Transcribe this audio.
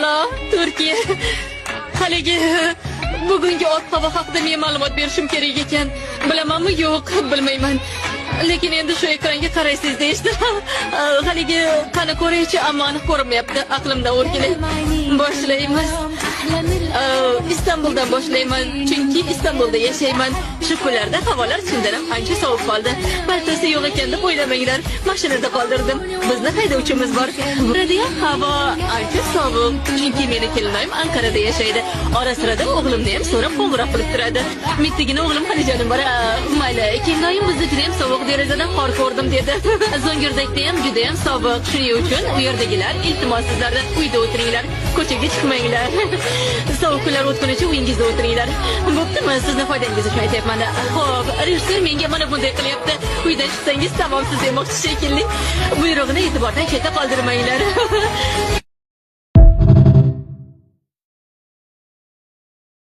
Alo, Turkiya. Haligi bugungi ob-havo haqida men ma'lumot berishim kerak ekan. Bilamanmi, yo'q, bilmayman. Lekin endi shu ekranga qaraysiz deyishdi. Haligi qani ko'raychi, ammo aniq ko'rinmayapti. Aqlimdan o'rgilay. Boshlaymiz. Istanbuldan boshlayman, chunki Istanbulda yashayman. Shu kunlarda havolar chindan ham ancha sovib qoldi. Paltosi yo'q ekan deb o'ylamanglar. Mashinada qoldirdim. Bizni haydovchimiz bor. Burada ham havo ancha sovuq, chunki meni kelinoyim Anqarada yashaydi. Ora-sirada o'g'limni ham so'rab qo'ng'iroq qilib turadi. Mittigina o'g'lim Halijonim bor. Mayli, kelinoyim bizda juda ham sovuq, derazadan qor ko'rdim dedi. Zo'ngurdakda ham juda ham sovuq. Shuning uchun u yerdagilar, iltimos sizlardan uyda o'tiringlar, ko'chaga chiqmanglar. Sovuq kunlar o'tgunicha uyingizda o'tiringlar. Bo'ptimi? Sizni foydangiz uchun aytyapman. Xo'p, rejissyor menga mana bunday qilyapti. Uydan chiqsangiz tamom siz demoqchi shekilli. Buyrug'ini e'tibordan chetda qoldirmanglar.